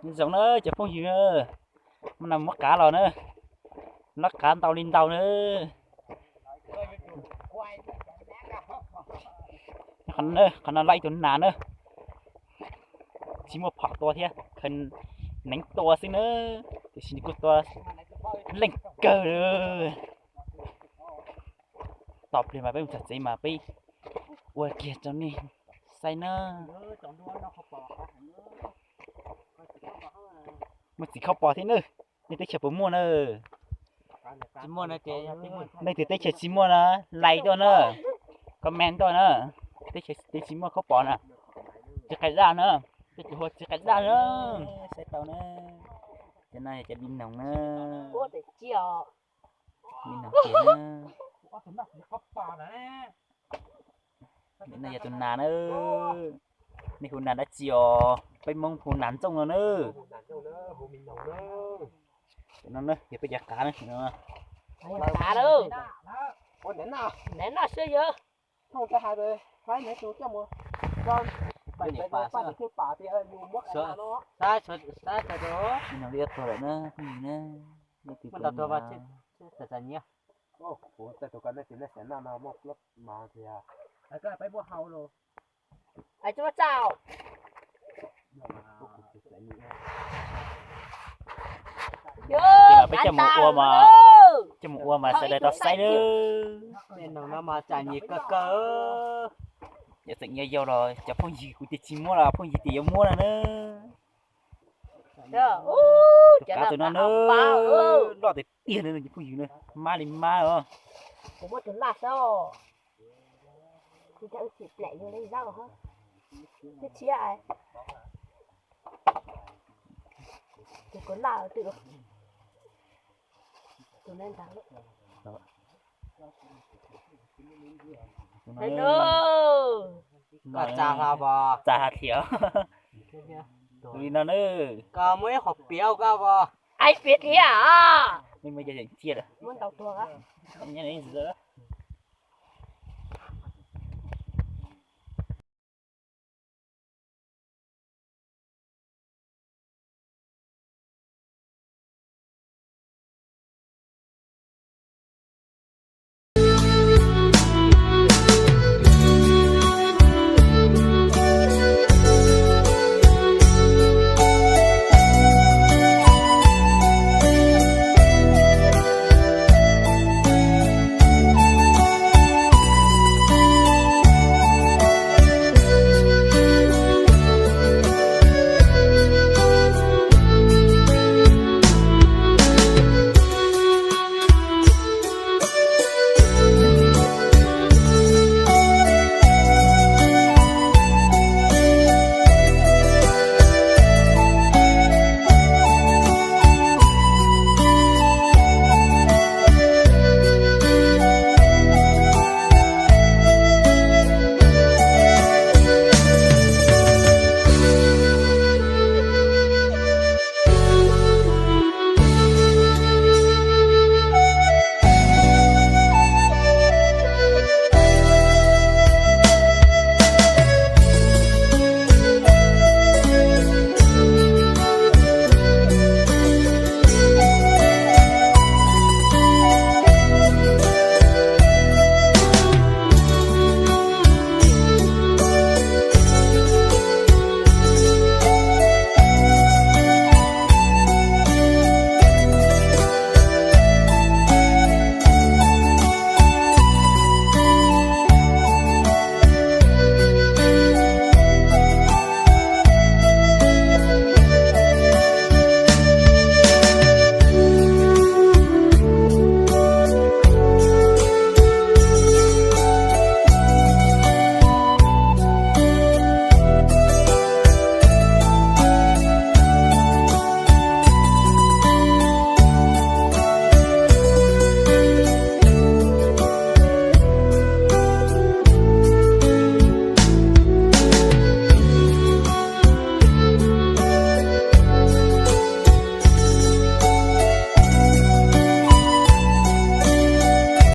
Nyob zoo na cov phooj ywg, no muab qav los na, muab qav ntau li ntau na. Qhov no laij tus nas na, tsis muaj phom tua thiab, khaws neev tua xwb na, tiam sis nws kuj tua leej kawg. Tos pliag mas peb mus txog tsev mas peb ua kiag rau nej saib na. Muaj txiv khaub pos thiab na. Nej teb chaws puas muaj na? Nej tus teb chaws tsis muaj na, like tuaj na, comment tuaj na. Teb chaws twg tsis muaj khaub pos na, tsis qais daj na, teb chaws hu tsis qais daj na. Saib tau na, cov no yog cov di noog na. Di noog tiag na. No yog tus nas na. Nej hu nas dab tsi os? Peb Hmoob hu nas ntxooj no na. No yog peb cov qav na. Li no li ob tug lawm na, phooj ywg na. Ces mas peb coj mus ua mas, coj mus ua mas sawv daws tau saib nawb. Tej noog no mas tsam nyem kawg kawg. Yog tseem yog yau los cov phooj ywg kuv tias tsis muab los phooj ywg tias yuav muab no na. Tus kav tus no na, loj tiag tiag na cov phooj ywg na, mab li mab os. Koj tsa hlo pos. Tsa hlo thiab. Li no na. Koj muaj ib qho piav koj pos. Ai piav thiab. Nej muaj cov tseem ciaj lawm. Muab ntau tuag.